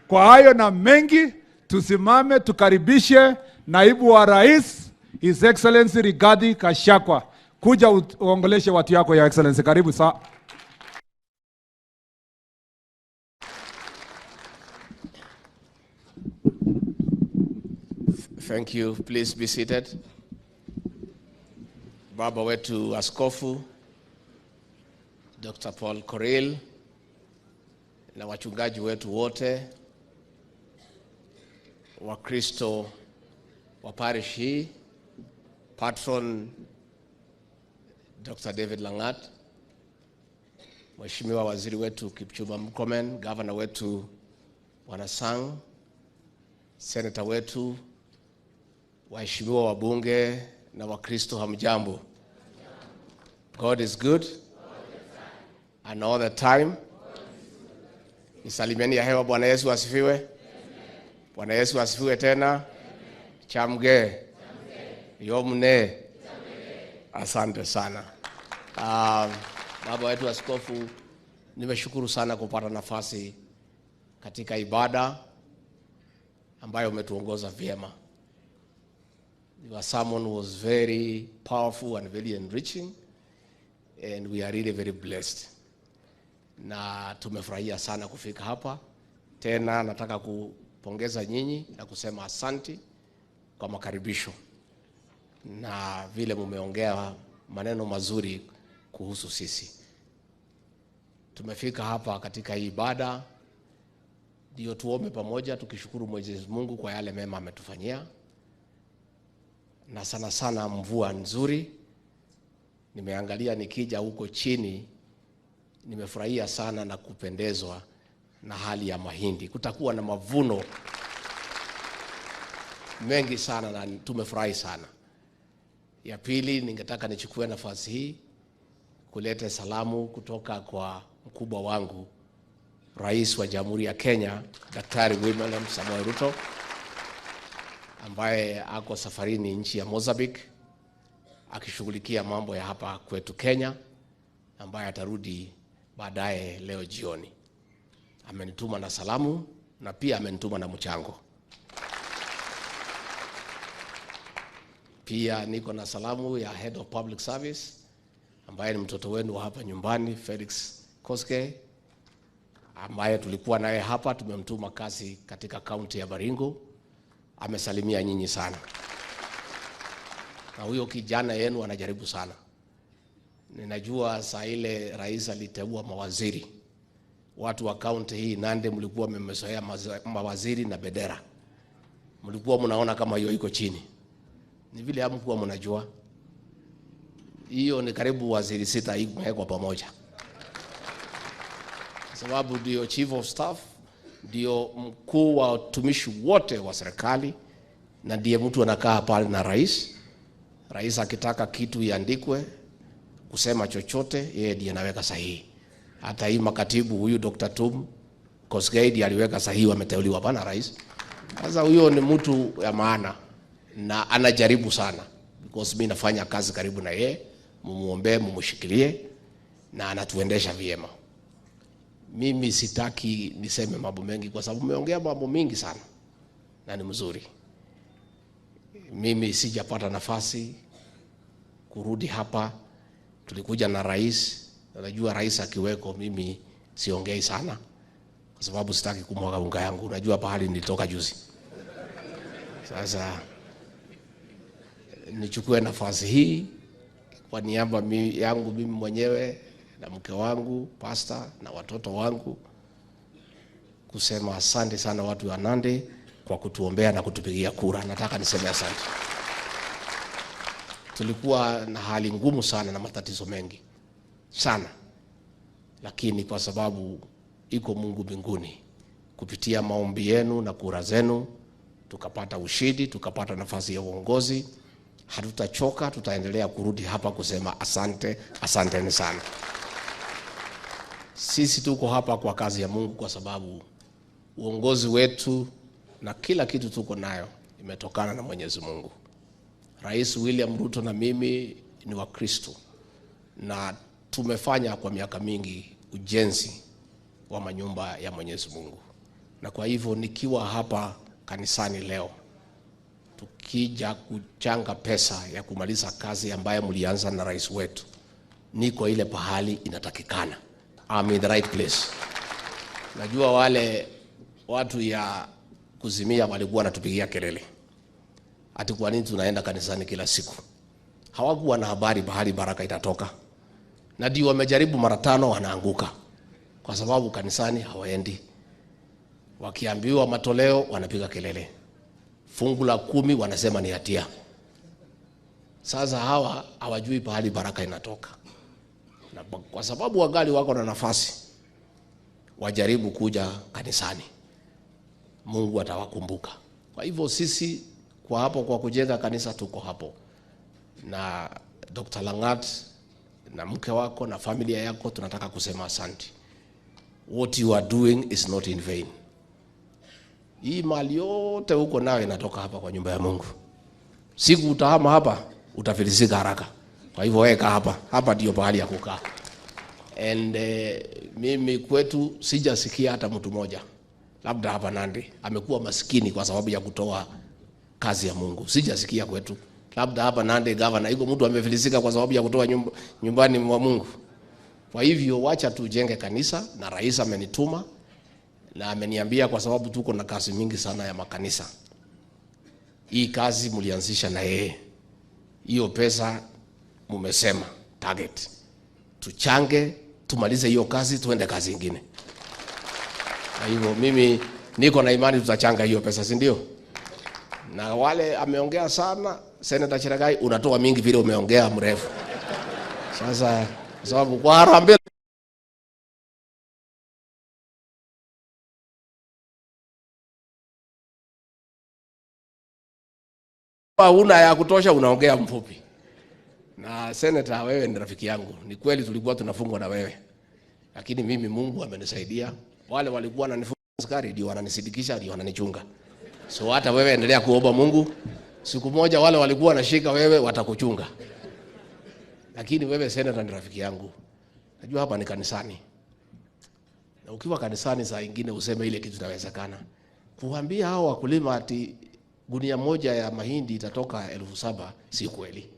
Kwa hayo na mengi, tusimame tukaribishe naibu wa rais, His Excellency Rigathi Gachagua. Kuja uongeleshe watu yako ya Excellency. Karibu sa. Thank you. Please be seated. Baba wetu Askofu Dr. Paul Korir na wachungaji wetu wote, Wakristo wa parish hii, Patron Dr. David Langat, Mheshimiwa Waziri wetu Kipchumba Murkomen, Governor wetu Bwana Sang, Senator wetu, waheshimiwa wabunge na Wakristo, hamjambo. God is good and all the time. Nisalimieni ya hewa. Bwana Yesu asifiwe. Bwana Yesu asifiwe tena. Chamge. Yomne. Asante sana. Baba wetu askofu, nimeshukuru sana kupata nafasi katika ibada ambayo umetuongoza vyema. Your sermon was very powerful and very enriching, and we are really very blessed. Na tumefurahia sana kufika hapa. Tena nataka kupongeza nyinyi na kusema asanti kwa makaribisho na vile mumeongea maneno mazuri kuhusu sisi. Tumefika hapa katika hii ibada ndio tuombe pamoja tukishukuru Mwenyezi Mungu kwa yale mema ametufanyia, na sana sana mvua nzuri. Nimeangalia nikija huko chini, nimefurahia sana na kupendezwa na hali ya mahindi. Kutakuwa na mavuno mengi sana na tumefurahi sana. Ya pili, ningetaka nichukue nafasi hii kuleta salamu kutoka kwa mkubwa wangu, Rais wa Jamhuri ya Kenya, Daktari William Samoei Ruto, ambaye ako safarini nchi ya Mozambique akishughulikia mambo ya hapa kwetu Kenya, ambaye atarudi baadaye leo jioni. Amenituma na salamu na pia amenituma na mchango. Pia niko na salamu ya Head of Public Service ambaye ni mtoto wenu wa hapa nyumbani, Felix Koskei, ambaye tulikuwa naye hapa, tumemtuma kazi katika kaunti ya Baringo. Amesalimia nyinyi sana. Na huyo kijana yenu anajaribu sana. Ninajua saa ile rais aliteua mawaziri. Watu wa kaunti hii Nandi mlikuwa mmezoea mawaziri na bendera. Mlikuwa mnaona kama hiyo iko chini. Ni vile hamkuwa mnajua. Hiyo ni karibu waziri 6 imewekwa pamoja. Kwa sababu ndio chief of staff, ndio mkuu wa watumishi wote wa serikali, na ndiye mtu anakaa pale na rais. Rais akitaka kitu iandikwe, kusema chochote, yeye ndiye anaweka sahihi. Hata hii makatibu huyu Dr. Tum Koskei ndiye aliweka sahihi, wameteuliwa bana rais. Sasa huyo ni mtu ya maana na anajaribu sana, because mimi nafanya kazi karibu na yeye. Mumuombe, mumushikilie, na anatuendesha vyema. Mimi sitaki niseme mambo mengi kwa sababu nimeongea mambo mengi sana na ni mzuri. Mimi sijapata nafasi kurudi hapa. Tulikuja na rais. Najua rais akiweko mimi siongei sana kwa sababu sitaki kumwaga unga yangu. Unajua pahali nilitoka juzi. Sasa nichukue nafasi hii kwa niaba yangu mimi mwenyewe na mke wangu pastor na watoto wangu kusema asante sana watu wa Nandi kwa kutuombea na kutupigia kura. Nataka niseme asante. Tulikuwa na hali ngumu sana na matatizo mengi sana, lakini kwa sababu iko Mungu mbinguni, kupitia maombi yenu na kura zenu tukapata ushindi, tukapata nafasi ya uongozi. Hatutachoka, tutaendelea kurudi hapa kusema asante, asanteni sana. Sisi tuko hapa kwa kazi ya Mungu kwa sababu uongozi wetu na kila kitu tuko nayo imetokana na Mwenyezi Mungu. Rais William Ruto na mimi ni Wakristo na tumefanya kwa miaka mingi ujenzi wa manyumba ya Mwenyezi Mungu. Na kwa hivyo nikiwa hapa kanisani leo, tukija kuchanga pesa ya kumaliza kazi ambayo mlianza na rais wetu, niko ile pahali inatakikana. I'm in the right place. Najua wale watu ya kuzimia walikuwa wanatupigia kelele ati kwa nini tunaenda kanisani kila siku. Hawakuwa na habari bahali baraka itatoka, na ndio wamejaribu mara 5 wanaanguka, kwa sababu kanisani hawaendi. Wakiambiwa matoleo wanapiga kelele, fungu la 10 wanasema ni hatia. Sasa hawa hawajui pahali baraka inatoka, na kwa sababu wangali wako na nafasi, wajaribu kuja kanisani, Mungu atawakumbuka. Kwa hivyo sisi kwa hapo kwa kujenga kanisa tuko hapo, na Dr. Langat na mke wako na familia yako tunataka kusema asante. What you are doing is not in vain. Hii mali yote huko nayo inatoka hapa kwa nyumba ya Mungu. Siku utahama hapa utafilisika haraka. Kwa hivyo weka hapa, hapa ndio pahali ya kukaa. And mimi kwetu sijasikia hata mtu mmoja, labda hapa Nandi, amekuwa maskini kwa sababu ya kutoa kazi ya Mungu. Sijasikia kwetu. Labda hapa Nandi governor yuko mtu amefilisika kwa sababu ya kutoa nyumbani mwa Mungu. Kwa hivyo wacha tujenge kanisa, na rais amenituma na ameniambia kwa sababu tuko na kazi mingi sana ya makanisa. Hii kazi mlianzisha na yeye. Hiyo pesa mumesema target. Tuchange, tumalize hiyo kazi, tuende kazi nyingine. Kwa hivyo mimi niko na imani tutachanga hiyo pesa, si ndio? Na wale ameongea sana, Senator Cherargei, unatoa mingi vile umeongea mrefu. Sasa sababu kwa harambee huna ya kutosha, unaongea mfupi. Na Senator, wewe ni rafiki yangu. Ni kweli tulikuwa tunafungwa na wewe, lakini mimi Mungu amenisaidia. Wale walikuwa wananifunga askari ndio wananisidikisha, ndio wananichunga. So hata wewe endelea kuomba Mungu, siku moja wale walikuwa wanashika wewe watakuchunga. Lakini wewe Senator ni rafiki yangu. Najua hapa ni kanisani. Na ukiwa kanisani saa nyingine useme ile kitu inawezekana. Kuambia hao wakulima ati gunia moja ya mahindi itatoka 7,000 si kweli.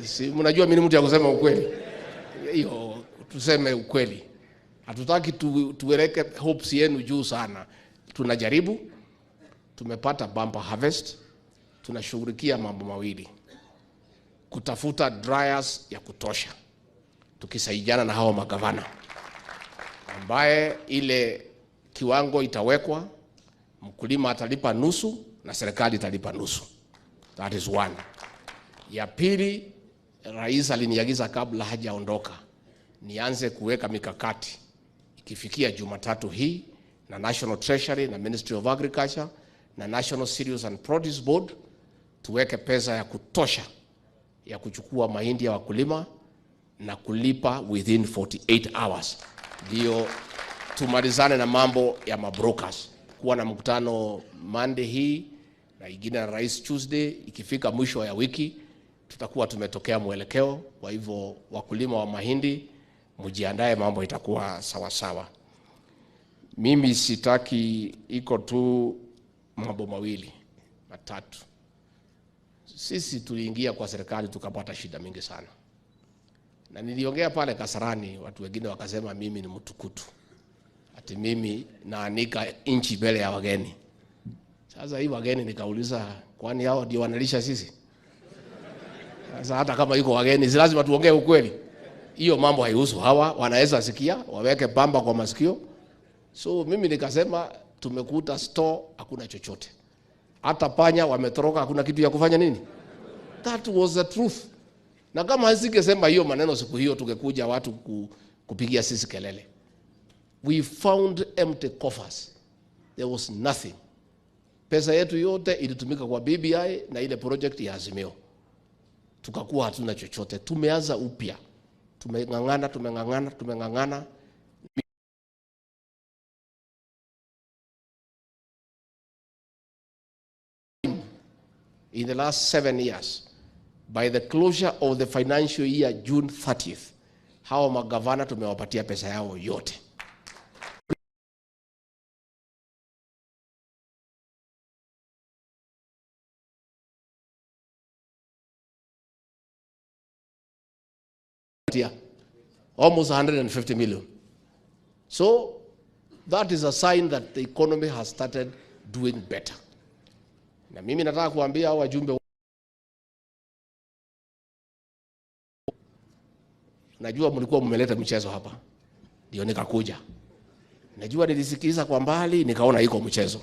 Si mnajua mimi ni mtu ya kusema ukweli. Hiyo tuseme ukweli. Hatutaki tuweke hopes yenu juu sana. Tunajaribu, tumepata bumper harvest, tunashughulikia mambo mawili. Kutafuta dryers ya kutosha, tukisaidiana na hao magavana, ambaye ile kiwango itawekwa, mkulima atalipa nusu na serikali italipa nusu. That is one. Ya pili, rais aliniagiza kabla hajaondoka nianze kuweka mikakati ikifikia Jumatatu hii na National Treasury na Ministry of Agriculture na National Cereals and Produce Board tuweke pesa ya kutosha ya kuchukua mahindi ya wakulima na kulipa within 48 hours. Ndio tumalizane na mambo ya mabrokers. Kuwa na mkutano Monday hii na ingine na rais Tuesday, ikifika mwisho ya wiki tutakuwa tumetokea mwelekeo. Kwa hivyo wakulima wa mahindi mjiandae, mambo itakuwa sawa sawa. Mimi sitaki, iko tu mambo mawili matatu. Sisi tuliingia kwa serikali tukapata shida mingi sana. Na niliongea pale Kasarani, watu wengine wakasema mimi ni mtukutu, ati mimi naanika inchi mbele ya wageni. Sasa hii wageni nikauliza, kwani hao ndio wanalisha sisi? Sasa hata kama yuko wageni, si lazima tuongee ukweli? Hiyo mambo haihusu hawa, wanaweza sikia, waweke pamba kwa masikio. So mimi nikasema tumekuta store hakuna chochote. Hata panya wametoroka, hakuna kitu ya kufanya nini? That was the truth. Na kama hasingesema hiyo maneno siku hiyo, tungekuja watu kupigia sisi kelele. We found empty coffers. There was nothing. Pesa yetu yote ilitumika kwa BBI na ile project ya Azimio. Tukakuwa hatuna chochote. Tumeanza upya. Tumeng'ang'ana, tumeng'ang'ana, tumeng'ang'ana. In the last 7 years, by the closure of the financial year June 30th, hawa magavana tumewapatia pesa yao yote. Almost 150 million. So that is a sign that the economy has started doing better. Na mimi nataka kuambia hao wajumbe, najua mlikuwa mmeleta mchezo hapa, ndio nikakuja. Najua nilisikiza kwa mbali, nikaona iko mchezo,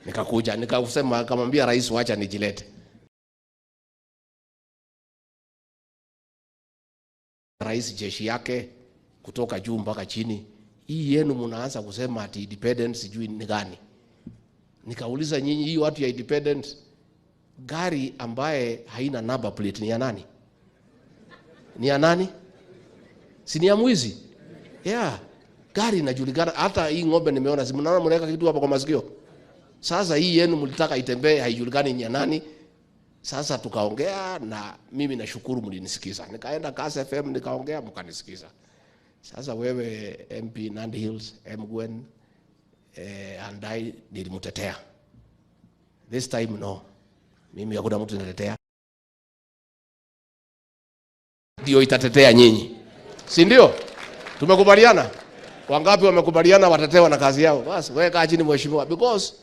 nikakuja nikasema, nikamwambia rais, wacha nijilete. Rais jeshi yake kutoka juu mpaka chini, hii yenu mnaanza kusema ati independence sijui ni gani. Nikauliza nyinyi, hii watu ya independence, gari ambaye haina number plate ni ya nani? Ni ya nani? Si ni ya mwizi? Yeah. Gari inajulikana. Hata hii ng'ombe nimeona, si mnaona mnaweka kitu hapa kwa masikio. Sasa hii yenu mlitaka itembee, haijulikani ni ya nani. Sasa tukaongea, na mimi nashukuru mlinisikiza. Nikaenda Kass FM nikaongea, mkanisikiza. Sasa wewe MP Nandi Hills, Emgwen, Andai nilimtetea. This time no. Mimi hakuna mtu nitetea. Ndio itatetea nyinyi. Si ndio? Tumekubaliana? Wangapi wamekubaliana watatewa na kazi yao? Basi wewe kaa chini mheshimiwa, because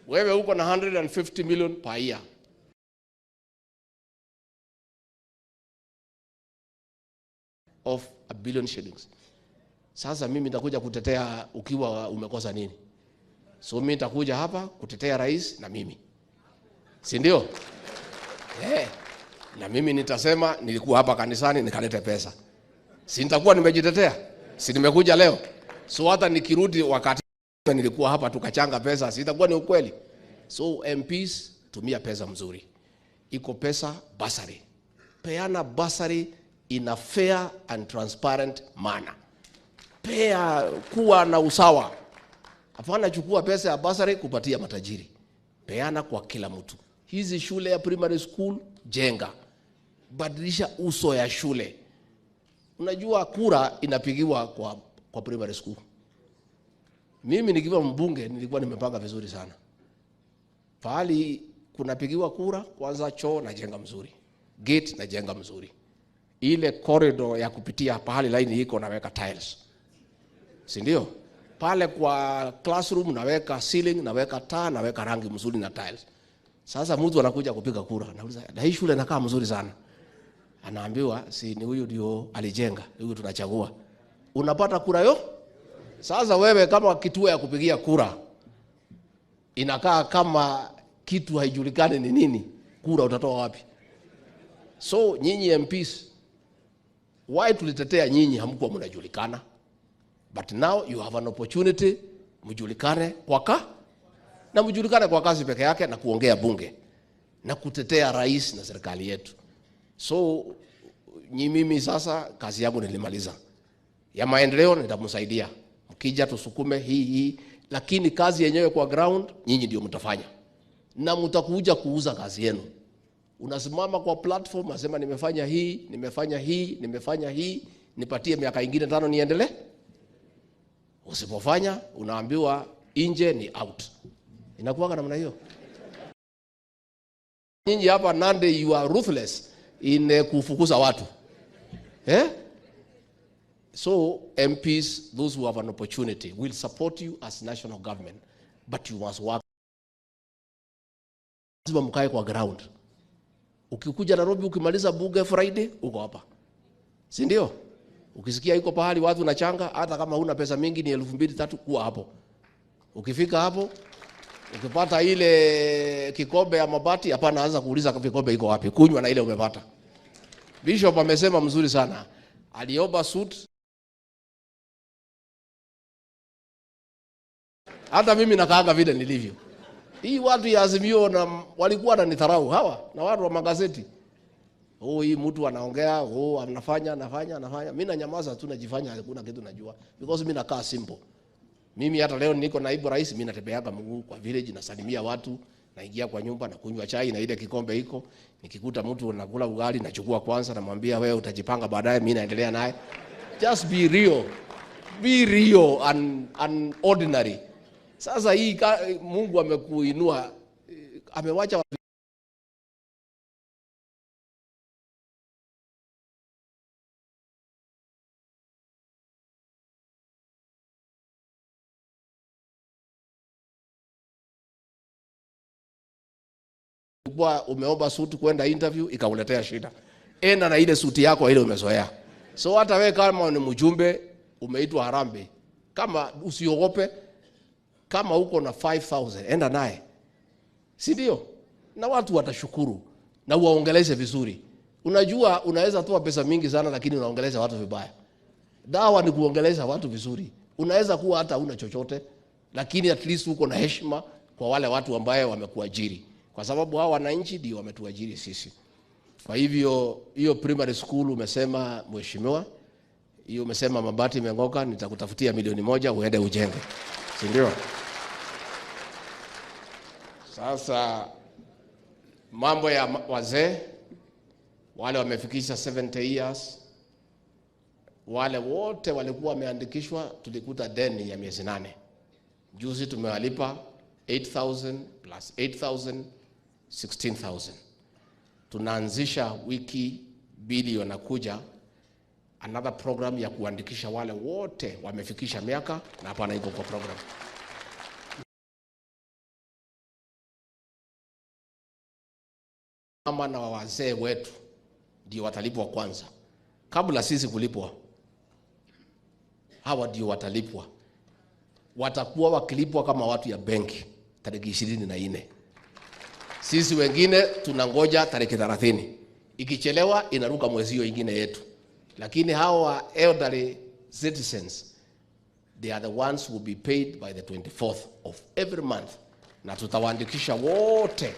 wewe uko na 150 million per year. Of a billion shillings. Sasa mimi nitakuja kutetea ukiwa umekosa nini? So mimi nitakuja hapa kutetea rais na mimi. Si ndio? Na mimi nitasema nilikuwa hapa kanisani nikalete pesa. Si nitakuwa nimejitetea? Si nimekuja leo? So hata nikirudi wakati nilikuwa hapa tukachanga pesa, si itakuwa ni ukweli? So MPs, tumia pesa mzuri. Iko pesa bursary. Peana bursary in a fair and transparent manner. Pea, kuwa na usawa. Hapana chukua pesa ya bursary kupatia matajiri. Peana kwa kila mtu. Hizi shule ya primary school jenga. Badilisha uso ya shule. Unajua kura inapigiwa kwa primary school. Mimi nikiwa mbunge nilikuwa nimepanga vizuri sana. Pahali kunapigiwa kura, kwanza choo na jenga mzuri. Gate na jenga mzuri. Ile corridor ya kupitia pahali line iko naweka tiles. Si ndio? Pale kwa classroom naweka ceiling, naweka taa, naweka rangi mzuri na tiles. Sasa mtu anakuja kupiga kura, anauliza, na hii shule inakaa mzuri sana. Anaambiwa si ni huyu ndio alijenga, huyu tunachagua. Unapata kura yo? Sasa wewe kama kituo ya kupigia kura inakaa kama kitu haijulikani ni nini, kura utatoa wapi? So nyinyi MPs, why tulitetea nyinyi hamkuwa mnajulikana? But now you have an opportunity mjulikane kwa na mjulikane kwa kazi peke yake na kuongea bunge na kutetea rais na serikali yetu. So mimi sasa kazi yangu nilimaliza. Ya maendeleo nitamsaidia. Mkija tusukume hii hii, lakini kazi yenyewe kwa ground nyinyi ndio mtafanya. Na mtakuja kuuza kazi yenu. Unasimama kwa platform unasema nimefanya hii, nimefanya hii, nimefanya hii, nipatie miaka ingine 5 niendelee. Usipofanya unaambiwa nje ni out. Inakuwa namna hiyo. Nyinyi hapa Nandi you are ruthless in kufukuza watu. So MPs, those who have an opportunity, will support you as national government, but you must work. Lazima mkae kwa ground. Ukikuja Nairobi ukimaliza bunge Friday uko hapa. Si ndio? Ukisikia iko pahali watu wanachanga, hata kama huna pesa mingi ni 2000-3000 kuwa hapo. Ukifika hapo ukipata ile kikombe ya mabati, hapana anza kuuliza kikombe iko wapi, kunywa na ile umepata. Bishop amesema mzuri sana. Aliomba suit. Hata mimi nakaaga vile nilivyo. Hii watu ya Azimio na walikuwa wananidharau hawa na watu wa magazeti. Oh, hii mtu anaongea, oh anafanya, anafanya, anafanya. Mimi nanyamaza tu najifanya hakuna kitu najua because mimi nakaa simple. Mimi hata leo niko naibu rais, mimi natembeaga mguu kwa village, nasalimia watu, naingia kwa nyumba na kunywa chai na ile kikombe iko. Nikikuta mtu anakula ugali nachukua kwanza, namwambia wewe utajipanga baadaye, mimi naendelea naye. Just be real. Be real and ordinary. Sasa hii Mungu amekuinua, amewacha Ulikuwa umeomba suti kwenda interview ikakuletea shida. Enda na ile suti yako ile umezoea. So hata wewe kama ni mjumbe umeitwa harambee, kama usiogope, kama uko na 5000 enda naye, si ndio? Na watu watashukuru na uwaongeleshe vizuri. Unajua unaweza toa pesa mingi sana lakini unaongelesha watu vibaya. Dawa ni kuongelesha watu vizuri. Unaweza kuwa hata huna chochote lakini at least uko na heshima kwa wale watu ambaye wamekuajiri, kwa sababu hao wananchi ndio wametuajiri sisi. Kwa hivyo hiyo primary school umesema mheshimiwa, hiyo umesema mabati imeng'oka, nitakutafutia 1,000,000 uende ujenge, si ndio? Sasa mambo ya wazee wale wamefikisha 70 years, wale wote walikuwa wameandikishwa, tulikuta deni ya miezi 8. Juzi tumewalipa 8,000 plus 8,000, 16,000. Tunaanzisha wiki mbili wanakuja another program ya kuandikisha wale wote wamefikisha miaka na hapana iko kwa program. Mama na wazee wetu ndio watalipwa kwanza kabla sisi kulipwa. Hawa ndio watalipwa. Watakuwa wakilipwa kama watu ya benki tariki 24. Sisi wengine tunangoja tariki 30. Ikichelewa inaruka mwezi hiyo ingine yetu. Lakini hawa elderly citizens, they are the ones who will be paid by the 24th of every month. Na tutawaandikisha wote.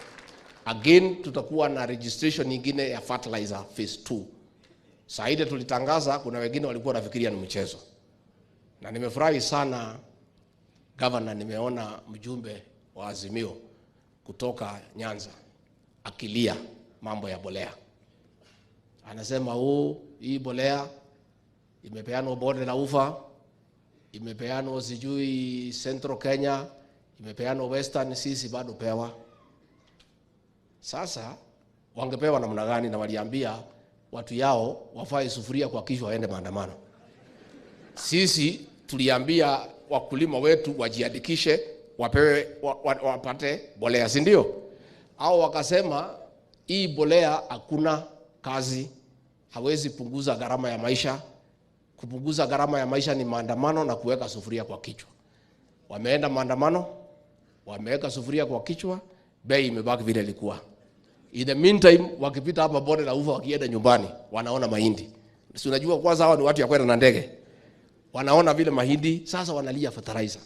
Again tutakuwa na registration nyingine ya fertilizer phase 2. Saide tulitangaza, kuna wengine walikuwa wanafikiria ni mchezo. Na nimefurahi sana governor, nimeona mjumbe wa Azimio kutoka Nyanza akilia mambo ya bolea. Anasema hii bolea imepeanwa bonde la ufa, imepeanwa sijui Central Kenya, imepeanwa Western, sisi bado pewa. Sasa wangepewa namna gani? Na waliambia watu yao wafae sufuria kwa kichwa waende maandamano. Sisi tuliambia wakulima wetu wajiandikishe, wapewe wapate bolea, si ndio? Au wakasema hii bolea hakuna kazi, hawezi punguza gharama ya maisha. Kupunguza gharama ya maisha ni maandamano na kuweka sufuria kwa kichwa. Wameenda maandamano, wameweka sufuria kwa kichwa, bei imebaki vile ilikuwa. In the meantime, wakipita hapa bonde la ufa wakienda nyumbani, wanaona mahindi. Si unajua kwanza hawa ni watu ya kwenda na ndege. Wanaona vile mahindi, sasa wanalia fertilizer.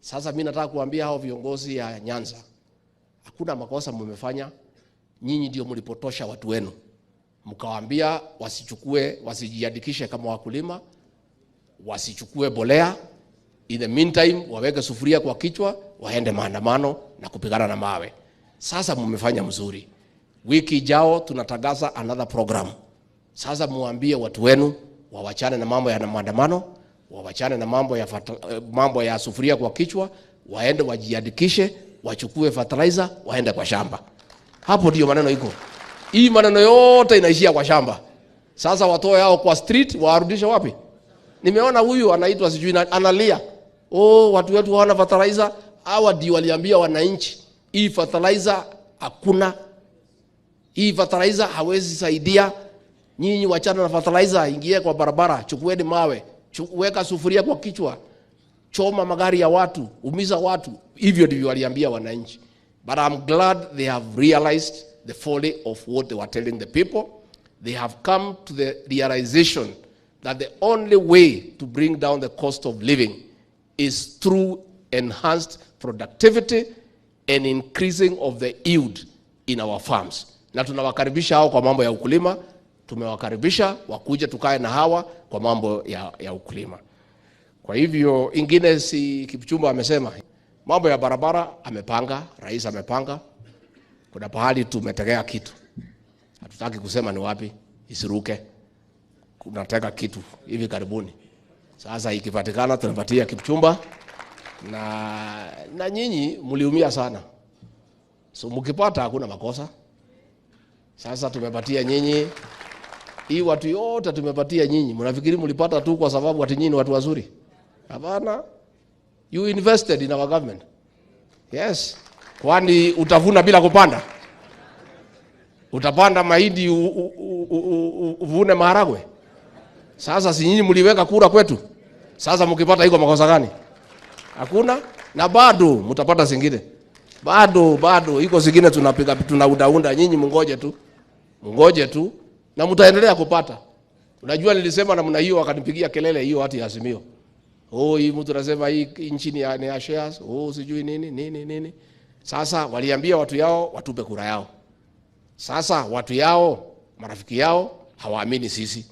Sasa mimi nataka kuambia hao viongozi ya Nyanza, hakuna makosa mmefanya. Nyinyi ndio mlipotosha watu wenu. Mkawaambia wasichukue, wasijiandikishe kama wakulima, wasichukue bolea. In the meantime, waweke sufuria kwa kichwa, waende maandamano na kupigana na mawe. Sasa mmefanya mzuri. Wiki ijao tunatangaza another program. Sasa muambie watu wenu wawachane na mambo ya maandamano, wawachane na mambo ya sufuria kwa kichwa, waende wajiandikishe, wachukue fertilizer, waende kwa shamba. Hapo ndio maneno iko. Hii maneno yote inaishia kwa shamba. Sasa watoe hao kwa street, waarudishe wapi? Nimeona huyu anaitwa sijui analia. Oh, watu wetu hawana fertilizer. Hawa ndio waliambia wananchi hii fertilizer hakuna. Hii fertilizer hawezi saidia. Nyinyi wachana na fertilizer, ingie kwa barabara, chukueni mawe, weka sufuria kwa kichwa, choma magari ya watu, umiza watu. Hivyo ndivyo waliambia wananchi. But I'm glad they have realized the folly of what they were telling the people. They have come to the realization that the only way to bring down the cost of living is through enhanced productivity and increasing of the yield in our farms. Na tunawakaribisha hao kwa mambo ya ukulima. Tumewakaribisha wakuje tukae na hawa kwa mambo ya ukulima. Kwa hivyo ingine si Kipchumba amesema mambo ya barabara amepanga, rais amepanga. Kuna pahali tumetegea kitu. Hatutaki kusema ni wapi, isiruke. Kunatega kitu hivi karibuni. Sasa ikipatikana tunapatia Kipchumba. Na nyinyi mliumia sana. So mkipata hakuna makosa. Sasa tumepatia nyinyi. Hii watu yote tumepatia nyinyi. Mnafikiri mlipata tu kwa sababu ati nyinyi ni watu wazuri? Hapana. You invested in our government. Yes. Kwani utavuna bila kupanda? Utapanda mahindi uvune maharagwe? Sasa si nyinyi mliweka kura kwetu? Sasa mkipata iko makosa gani? Hakuna. Na bado mtapata zingine. Bado iko zingine tunapiga, tunaundaunda. Nyinyi mngoje tu. Mngoje tu na mtaendelea kupata. Unajua nilisema namna hiyo wakanipigia kelele hiyo hati ya Azimio. Oh, hii mtu anasema hii nchi ni ya shares. Oh, sijui nini nini nini. Sasa waliambia watu yao watupe kura yao. Sasa watu yao, marafiki yao hawaamini sisi.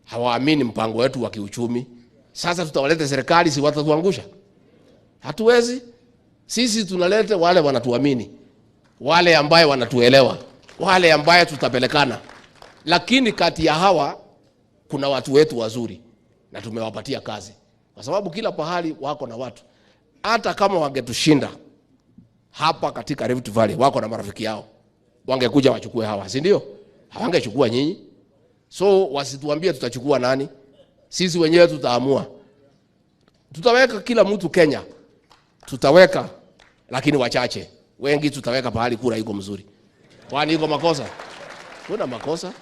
Hawaamini mpango wetu wa kiuchumi. Sasa tutawaleta serikali, si watatuangusha? Hatuwezi. Sisi tunaleta wale wanatuamini, wale ambaye wanatuelewa, wale ambaye tutapelekana. Lakini kati ya hawa kuna watu wetu wazuri na tumewapatia kazi, kwa sababu kila pahali wako na watu. Hata kama wangetushinda hapa katika Rift Valley, wako na marafiki yao, wangekuja wachukue hawa, si ndio? Hawangechukua nyinyi. So wasituambie tutachukua nani, sisi wenyewe tutaamua. Tutaweka kila mtu Kenya, tutaweka, lakini wachache. Wengi tutaweka pahali kura iko mzuri. Kwani iko makosa? Kuna makosa?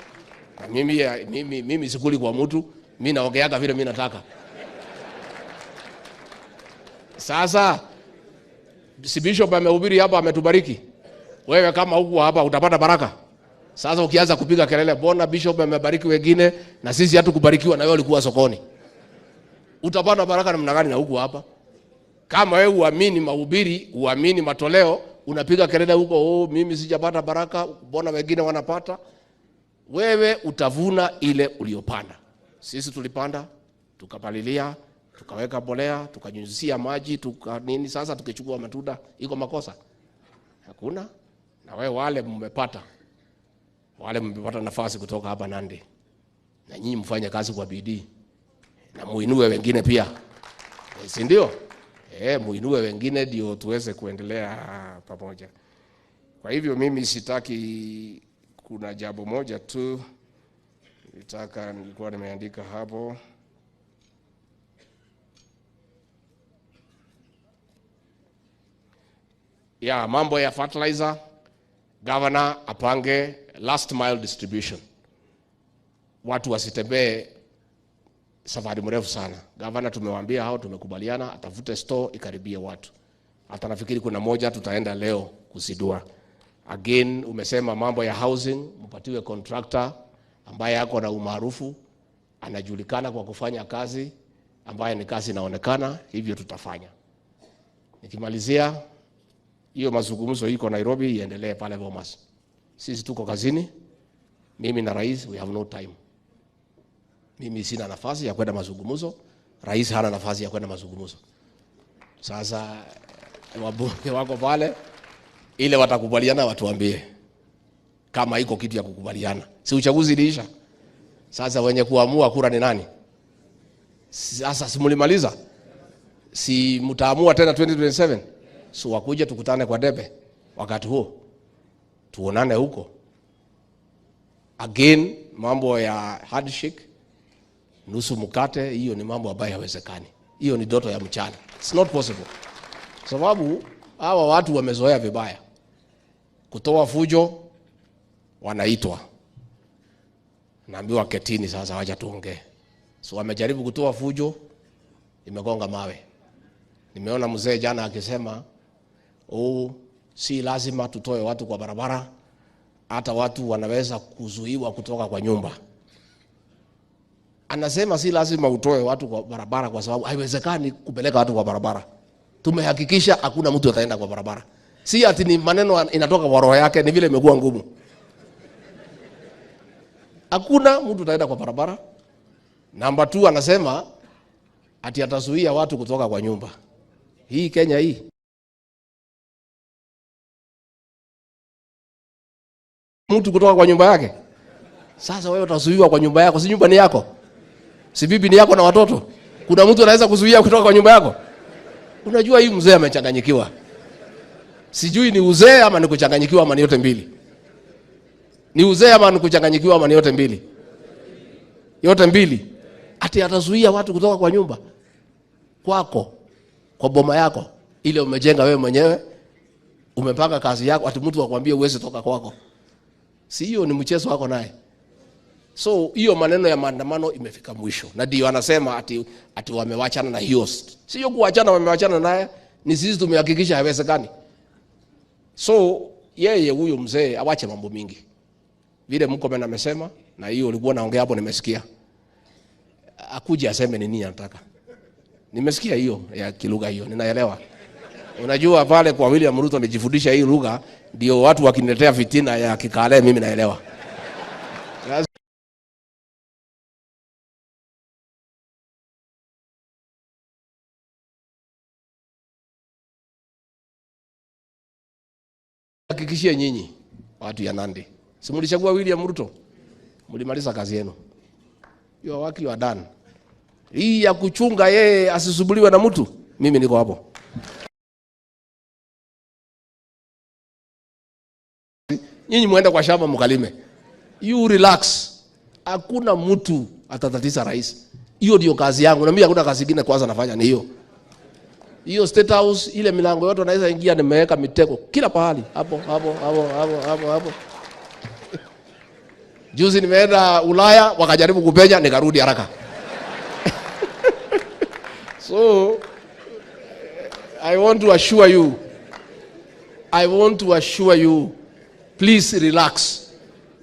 Na mimi sikuli kwa mtu, mimi naongeaga vile mimi nataka. Sasa si bishop amehubiri hapa, ametubariki. Wewe kama huko hapa utapata baraka. Sasa ukianza kupiga kelele, mbona bishop amebariki wengine na sisi hatukubarikiwa na wewe ulikuwa sokoni? Utapata baraka namna gani na huko hapa? Kama wewe uamini mahubiri, uamini matoleo, unapiga kelele huko, oh, mimi sijapata baraka, mbona wengine wanapata? Wewe utavuna ile uliyopanda. Sisi tulipanda, tukapalilia, tukaweka mbolea, tukanyunyizia maji, tuka nini, sasa tukichukua matunda, iko makosa? Hakuna. Na wewe wale mmepata, wale mmepata nafasi kutoka hapa Nandi, na nyinyi mfanye kazi kwa bidii na muinue wengine pia. Si ndio? Muinue wengine ndio tuweze kuendelea pamoja. Kwa hivyo mimi sitaki, kuna jambo moja tu nitaka, nilikuwa nimeandika hapo. Ya mambo ya fertilizer, governor apange last mile distribution. Watu wasitembee safari mrefu sana. Governor tumewaambia hao, tumekubaliana atafute store ikaribie watu. Hata nafikiri kuna moja tutaenda leo kuzindua. Again umesema mambo ya housing, mpatiwe contractor ambaye ako na umaarufu, anajulikana kwa kufanya kazi ambaye ni kazi inaonekana, hivyo tutafanya. Nikimalizia hiyo mazungumzo iko Nairobi iendelee pale Bomas. Sisi tuko kazini, mimi na rais, we have no time. Mimi sina nafasi ya kwenda mazungumzo, rais hana nafasi ya kwenda mazungumzo. Sasa wabunge wako pale, ile watakubaliana watuambie kama iko kitu ya kukubaliana. Si uchaguzi iliisha? Sasa wenye kuamua kura ni nani? Sasa si mlimaliza? Si mtaamua tena 2027? So wakuje tukutane kwa debe wakati huo, tuonane huko. Again mambo ya handshake, nusu mkate, hiyo ni mambo ambayo hayawezekani. Hiyo ni ndoto ya mchana. It's not possible. Sababu hawa watu wamezoea vibaya. Kutoa fujo wanaitwa. Naambiwa ketini sasa, wacha tuongee. So wamejaribu kutoa fujo, imegonga mawe. Nimeona mzee jana akisema, oh, si lazima tutoe watu kwa barabara, hata watu wanaweza kuzuiwa kutoka kwa nyumba. Anasema si lazima utoe watu kwa barabara kwa sababu haiwezekani kupeleka watu kwa barabara. Tumehakikisha hakuna mtu ataenda kwa barabara. Si ati ni maneno inatoka kwa roho yake, ni vile imekuwa ngumu. Hakuna mtu ataenda kwa barabara. Namba 2 anasema ati atazuia watu kutoka kwa nyumba. Hii Kenya hii. Mtu kutoka kwa nyumba yake. Sasa wewe utazuiwa kwa nyumba yako, si nyumba ni yako? Si bibi ni yako na watoto? Kuna mtu anaweza kuzuia kutoka kwa nyumba yako? Unajua hii mzee amechanganyikiwa. Sijui ni uzee ama ni kuchanganyikiwa ama ni yote mbili. Ni uzee ama ni kuchanganyikiwa ama ni yote mbili. Yote mbili. Ati atazuia watu kutoka kwa nyumba kwako, kwa boma yako ile umejenga wewe mwenyewe, umepanga kazi yako, ati mtu akwambie uweze toka kwako. Si hiyo ni mchezo wako naye? So hiyo maneno ya maandamano imefika mwisho. Na ndio anasema ati wamewachana na hiyo. Sio kuachana, wamewachana naye, ni sisi tumehakikisha haiwezekani. So yeye huyo mzee awache mambo mingi. Vile Murkomen amesema, na hiyo ulikuwa naongea hapo nimesikia. Akuje aseme nini anataka. Nimesikia hiyo ya kilugha hiyo, ninaelewa. Unajua pale kwa William Ruto nijifundisha hii lugha, ndio watu wakiniletea fitina ya Kikale mimi naelewa. Hakikishie nyinyi watu ya Nandi, si mlichagua William Ruto? Mlimaliza kazi yenu. Your work you are done. Hii ya kuchunga yeye asisubuliwe na mtu, mimi niko hapo. Nyinyi muende kwa shamba mkalime. You relax. Hakuna mtu atatatiza rais. Hiyo ndio kazi yangu, na mimi hakuna kazi nyingine kwanza nafanya ni hiyo. Hiyo State House ile milango yote naweza ingia, nimeweka mitego kila pahali. Hapo, hapo, hapo, hapo, hapo, hapo. Juzi nimeenda Ulaya wakajaribu kupenya, nikarudi haraka. So I want to assure you, I want to assure you, please relax.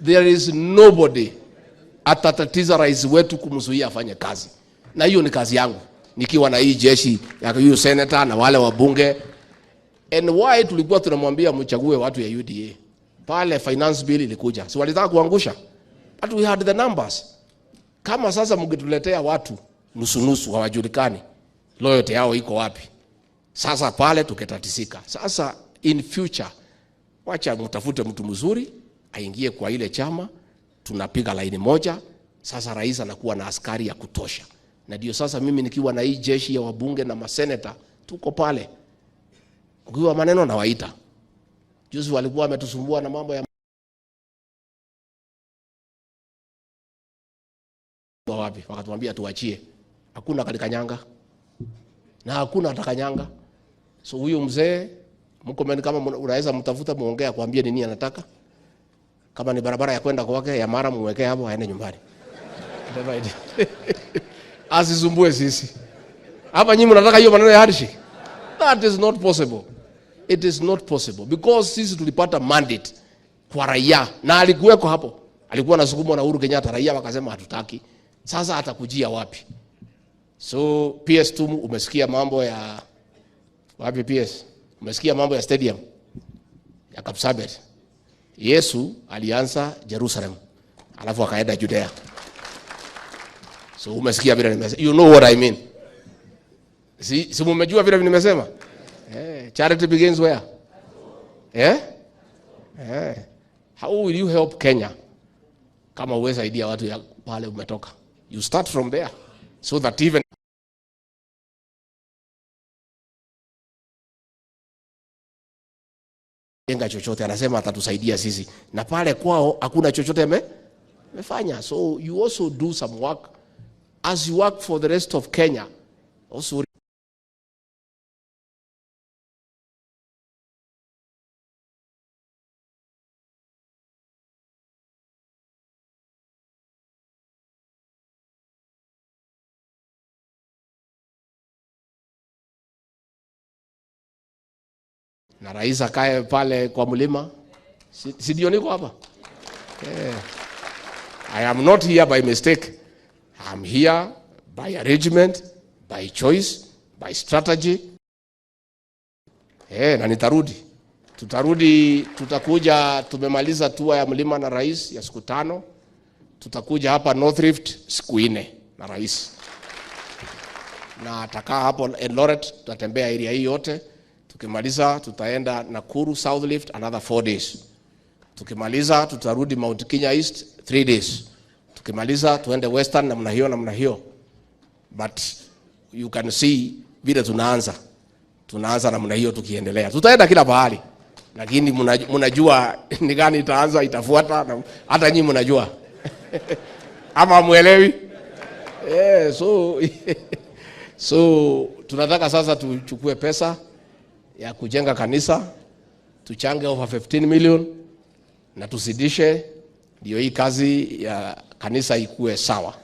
There is nobody atatatiza rais wetu kumzuia afanye kazi. Na hiyo ni kazi yangu nikiwa na hii jeshi ya huyu senator na wale wabunge. And why tulikuwa tunamwambia mchague watu ya UDA? Pale finance bill ilikuja, si walitaka kuangusha? But we had the numbers. Kama sasa mngetuletea watu nusu nusu hawajulikani, loyalty yao iko wapi? Sasa pale tuketatisika. Sasa in future wacha mtafute mtu mzuri aingie kwa ile chama, tunapiga laini moja. Sasa rais anakuwa na askari ya kutosha. Na ndio sasa mimi nikiwa na hii jeshi ya wabunge na maseneta tuko pale. Ukiwa maneno nawaita. Juzi walikuwa wametusumbua na mambo ya wapi, wakatuambia tuachie. Hakuna kalikanyanga. Na hakuna atakanyanga. So huyo mzee Murkomen kama unaweza mtafuta muongee akwambie nini anataka. Kama ni barabara ya kwenda kwake ya mara muwekee hapo aende nyumbani. Asisumbue sisi. Hapa nyinyi mnataka hiyo maneno ya handshake? That is not possible. It is not possible because sisi tulipata mandate kwa raia na alikuweko hapo. Alikuwa anasukumwa na Uhuru Kenyatta, raia wakasema hatutaki. Sasa atakujia wapi? So PS tu umesikia mambo ya wapi PS? Umesikia mambo ya stadium ya Kapsabet. Yesu alianza Jerusalem, alafu akaenda Judea. So umesikia vile nimesema. You know what I mean. Si mmejua vile nimesema? Charity begins where? How will you help Kenya kama uweza saidia watu ya pale umetoka? You start from there so that even jenga chochote, anasema atatusaidia sisi, na pale kwao hakuna chochote amefanya. So you also do some work as you work for the rest of Kenya. Also na rais akae pale kwa mlima. Si ndio niko hapa? I am not here by mistake. I am here by arrangement, by choice, by strategy. Na nitarudi. Tutarudi, tutakuja, tumemaliza tour ya mlima na rais ya siku 5. Tutakuja hapa North Rift siku 4 na rais. Na atakaa hapo Eldoret, tutatembea area hii yote. Tukimaliza tutaenda Nakuru South Rift another 4 days. Tukimaliza tutarudi Mount Kenya East 3 days. Tukimaliza tuende Western namna hiyo namna hiyo. But you can see vile tunaanza. Tunaanza namna hiyo tukiendelea. Tutaenda kila pahali. Lakini mnajua ni gani itaanza itafuata, na hata nyinyi mnajua. Ama muelewi? So tunataka sasa tuchukue pesa ya kujenga kanisa, tuchange over 15 million na tusidishe. ndio hii kazi ya kanisa ikuwe sawa.